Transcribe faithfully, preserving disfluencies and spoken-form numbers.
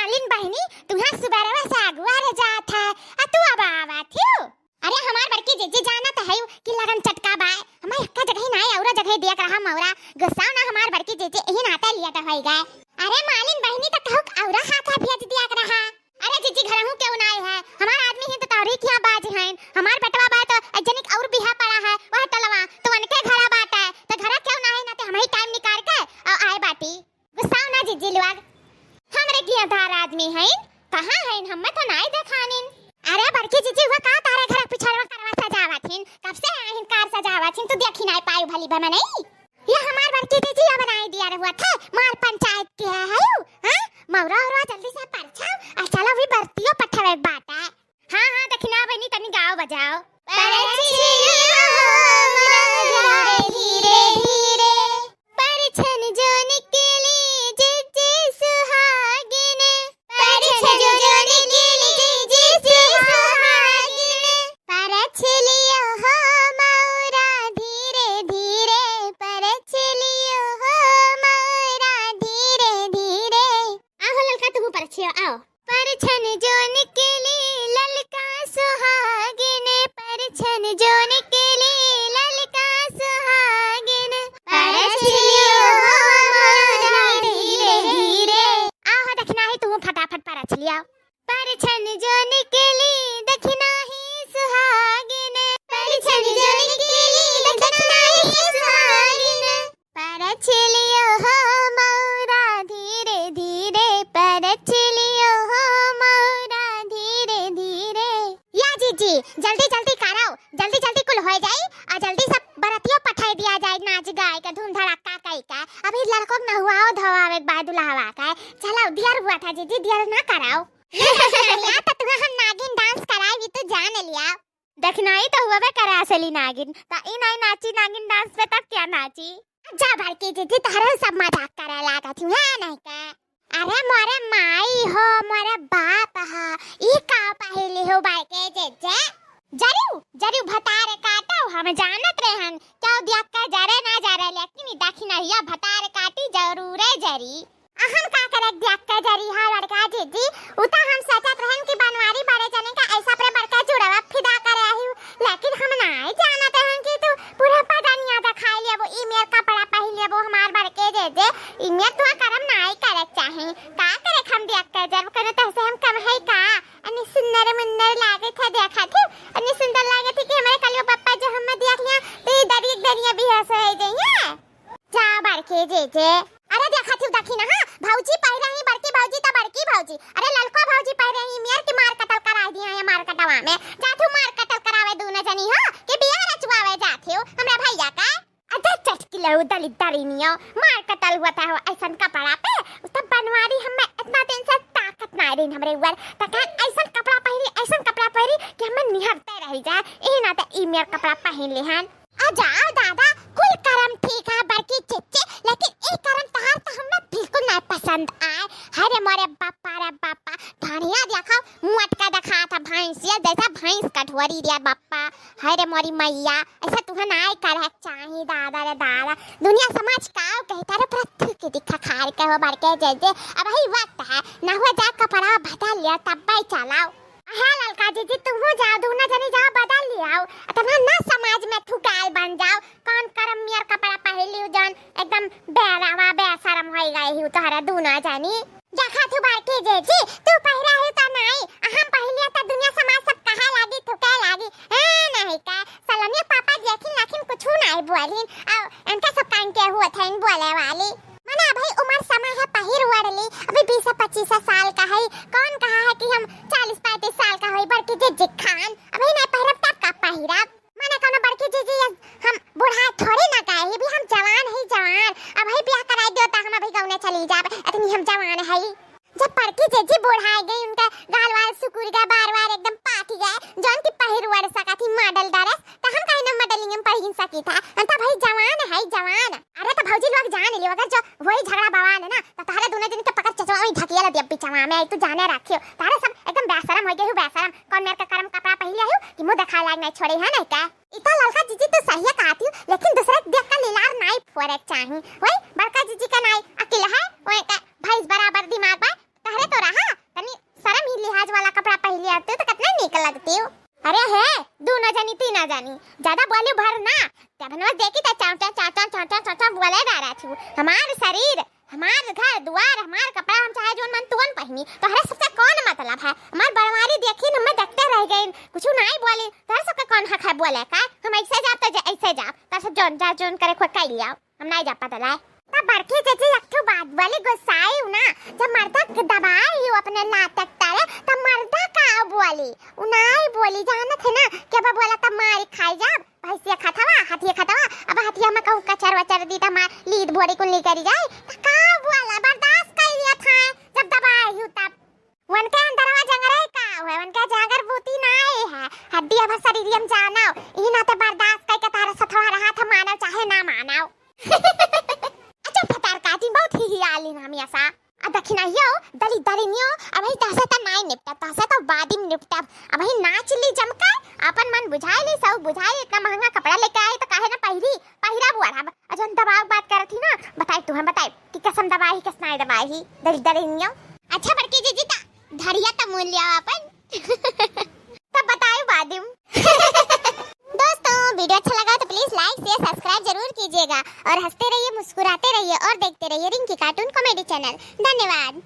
मालिन बहिनी, तुहाँ सुबेरवा से अगुआ रह जात है, आ तू अब आवत हिउ? अरे हमार बड़की जिज्जी जानत है कि लगन चटका बाय, हमार एक्का जगह नाय, औरा जगह दिया रहा मौरा। गुस्सा ना हमार बड़की जिज्जी, यही नाते लिया तो होई गए। अरे मालिन बहिनी तो कहूँ औरा हाथा भेज दिया रहा। अरे जिज्जी घरहू केहू नाय है, हमार आदमी ही तो तौरी किया बाज हैं, हमार बेटवा बाय तो एक जनिक और बिहा पड़ा है, वह टलवा, तो उनके घरा बाटे, तो घरा केहू नाय है, ना तो हम ही टाइम निकाल के और आए बाटी। गुस्साओ ना जिज्जी लोग, हमरे कियाँ धार आदमी हईन, कहाँ हईन, हम्मे तो नाय देखानिन। अरे बड़की जिज्जी, हुआ का तारे घर पिछड़वा करवा सजावत हिन, कब से आहिन कार सजावत हिन, तू देखी नाय पायु भली बा मनई। ये हमार बड़की जिज्जी अब नाय दिया रहुआ थे, मार पंचायत के है हयू, हाँ? मौरा औरा जल्दी से परछाओ, आ चलो भी बरतियो पठवे बाटा। हाँ, हाँ, दखिना बहिनी, तनी गाओ बजाओ। परछियो हमरा धीरे धीरे, परछन जो निकली जिज्जी सुहागिन, परछन जो निकली जिज्जी सुहागिन, परछ लियो हो मौरा धीरे धीरे, परछ लियो हो मौरा धीरे धीरे। आहो ललका, तुहू परछियो, आओ। परछन जो निकली ललका सुहागिन, परछन जो निकली ललका सुहागिन, परछ लियो हो मौरा धीरे धीरे। आहो दखिना ही, तुहू फटाफट परछ लिया। परछन जो निकली दखिना ही सुहागिन, परछन जो निकली दखिना ही सुहागिन, परछ लियो हो मौरा धीरे धीरे, परछ लियो हो मौरा धीरे धीरे। या जिज्जी, जल्दी जल्दी कराओ, जल्दी जल्दी कुल हो जाई, आ जल्दी सब बरतियो पठाई दिया जाए, नाच गाए के, धूम धड़क्का कई के। अभी लड़को के नहुआओ धोआवे के बाद दुल्हवा के। चलो, दियर हुआ था जिज्जी, दियर ना कराओ। या तो तुम्हें हम नागिन डांस कराई भी तो जान लिया। देखना ही तो हुआ बे करा असली नागिन। ता ई नाई नाची नागिन डांस पे, तब क्या नाची? जा बड़की जिज्जी, तहरे सब मजाक करे लागत हूँ, है नहीं के? अरे मोरे माई हो, मोरे बाप हा, ई का पहिली हो बड़के जिज्जी? जरिउ, जरिउ भतार काटो, हम जानत रहन, क्यों दिया के जरे ना जरे, लेकिन ई दखिनहिया भतार काटी जरूरे जरी। आ हम का करे दिया के जरी हा बड़का जिज्जी, उ त हम सोचत रहन कि बनवारी बड़े जने का ऐसा अपने बड़का जुड़वा फिदा करे आही, लेकिन हम नाई जानत रहन कि तू पूरा बदनिया दिखाई लेबो, ई मेर कपड़ा पहिर लेबो हमार बड़के जिज्जी, ई मेर तू करम नाई करे चाही। का करे हम दिया के जर, कने तहसे हम कम है का? अन्ने सुंदर मुंदर लागत है, देखा थी, अन्ने सुंदर लागत है कि हमारे कलियो पप्पा जो हम देख लिया, तो ई दरिया दरिया बेहोश हो जाइए। जा बड़के जिज्जी। अरे देखा थी, देखी ना, हाँ, भौजी पहिरे ही, बड़की भौजी त बड़की भौजी। अरे ललको भौजी पहिरे ही, मेर की मार कतल कराई दिया है मार कटवा में। जा थू मार कतल करावे दूनो जनी हो, कि बियाह रचवावे जा थी हमरा भैया का। अरे चटकी लहू दलिद्दरिनियो, मार कतल हुआ था हो ऐसन कपड़ा पे। उ त बनवारी हमें इतना दिन से ताकत ना रही हमरे ऊपर। त कहन ऐसन कपड़ा पहिरी, ऐसन कपड़ा पहिरी कि हमें निहरते रही जाए। यही नाते ई मेर कपड़ा पहिन लिहन। आ जाओ दादा, कुल करम ठीक है बड़की जिज्जी, लेकिन ई करम तहार तो हमें बिल्कुल ना पसंद आए। अरे मोरे बापा रे बापा, बढ़िया देखा, मोटका देखा था भैंसिया जैसा भैंस का ढोरी रे बापा। अरे मोरी मैया, ऐसा तुहे ना करे चाही दादा रे दादा। दुनिया समाज का कहता रे, पृथ्वी के दिखा खार के हो बड़के जिज्जी। अब ही वक्त है, ना हुआ जा कपड़ा बदल लिया तब भाई चलाओ। हाँ ललका जिज्जी, तुहू जाओ, दूनो जनी जाओ, बदल लियाओ। इतना ना समाज में थुकाल बन जाओ। कौन करम मेर कपड़ा पहिर लियो जौन एकदम बेरावा बेशरम होई गई ही तोहरा दूनो जनी। देखा थू बड़की जिज्जी, तू पहिरा ही त नाई, आ हम पहिर लिया त दुनिया समाज सब कहा लागी, थुके लागी। हाँ नहीं का, सलोनिया पापा देखिन लाखिन कुछू नाई बोलिन। आ इनका सब कान के हुआ था इन बोले वाली। मने अभी उम्र समय है पहिर ओढ़ ली, अभी बीस पच्चीस साल का है, कौन कहा है कि हम चालीस पैंतीस साल का होई बड़की जिज्जी खान, अभी नहीं पहिरब तब का पहिरब। मने कौनो बड़की जिज्जी ये हम बूढ़ा थोड़ी ना गए ही, भी हम जवान ही जवान, अभी ब्याह कराई दियो त हम अभी गौने चली जाब, इतनी हम जवान है। जब बड़की जिज्जी बूढ़ाई गई, उनका गाल वाल सुकुर गए, बार बार एकदम पाकी गए, जौन की पहिर ओढ़ सका थी मॉडल ड्रेस, त हम कहीं ना मॉडलिंग में पहिन सकी था। हम तो भाई जवान है, जवान। अरे तो भौजी लोग जान लियो, अगर जो वही झगड़ा बवाल है ना, तो तारा दोनों जन के पकड़ चचवा वही ढकिया ला दिया बिचवा में, आई तू जाने रखियो। तारा सब एकदम बेशरम हो गए हो, बेशरम। कौन मेर का करम कपड़ा पहिन लिया हो कि मुंह दिखाए लायक नहीं छोड़े है नहीं का? इतना ललका जिज्जी तो सही कहती हो, लेकिन दूसरे देख का लीलार नाई फोरे चाही। वही बड़का जिज्जी का नाई अकिल है, वही का भैंस बराबर दिमाग बा, तहरे तो रहा। ज्यादा बोली भर ना, जब नवा देखी त चाचा चाचा चाचा चाचा बोले डारा थी। हमार शरीर, हमार घर दुआर, हमार कपड़ा, हम चाहे जोन मन तुवन पहनी, तोहरे सबसे कौन मतलब है? हमार बरमारी देखी न, हमें देखते रह गई, कुछ नहीं बोली। तोहरे सबके कौन हक है बोले का? हम ऐसे जाब तो ऐसे जाब, तोहरे सब जोन जा जोन करे खोर कर लिया, हम नहीं जा पता लाए। तब बड़की जीजी एक ठो बात बोली, गुस्साई हूँ ना, जब मर्दा के दबाई हूँ अपने लातक तारे, तब मर्दा का बोली? उ नहीं बोली, जानत है ना, के बा बोला तब मार खाई जाब। भैंसिया खतवा, हथिया खतवा, अब हथिया में कहूँ कचर वचर दी त मार लीद भोरी कुल निकरी जाए, त का बोला, बर्दाश्त कर लिया था, जब दबाई हूँ तब। उनके अंदरवा जंगरे का हुए, उनके जागर बूती ना आए है, हड्डी अब शरीर हम जानाओ, ई नाते बर्दाश्त करके तारा सथवा रहा था, मानव चाहे ना मानव। अच्छा, फतार काटी बहुत ही, ही आली ना हमेशा। आ दखिनाहियो, दली दलिनियो, अबही तहसे त नाई निपटब, तहसे त बादिम निपटब। अबही नाच ली जमकर, अपन मन बुझाई ली, सब बुझाई, इतना महंगा कपड़ा लेके आई त काहे ना पहिरी, पहिरा बुआ रहा। अजन दबाव बात करत ही ना, बताई तू हम बताई कि कसम दबाई ही, कस नाई दबाई ही, दली दलिनियो। अच्छा बड़की जीजी, ता धरिया त मूल लिया अपन। तब बताई बादिम। दोस्तों, वीडियो अच्छा लगा तो please like, share, subscribe जरूर कीजिएगा और हंसते रहिए, मुस्कुराते रहिए और देखते रहिए रिंकी cartoon comedy channel। धन्यवाद।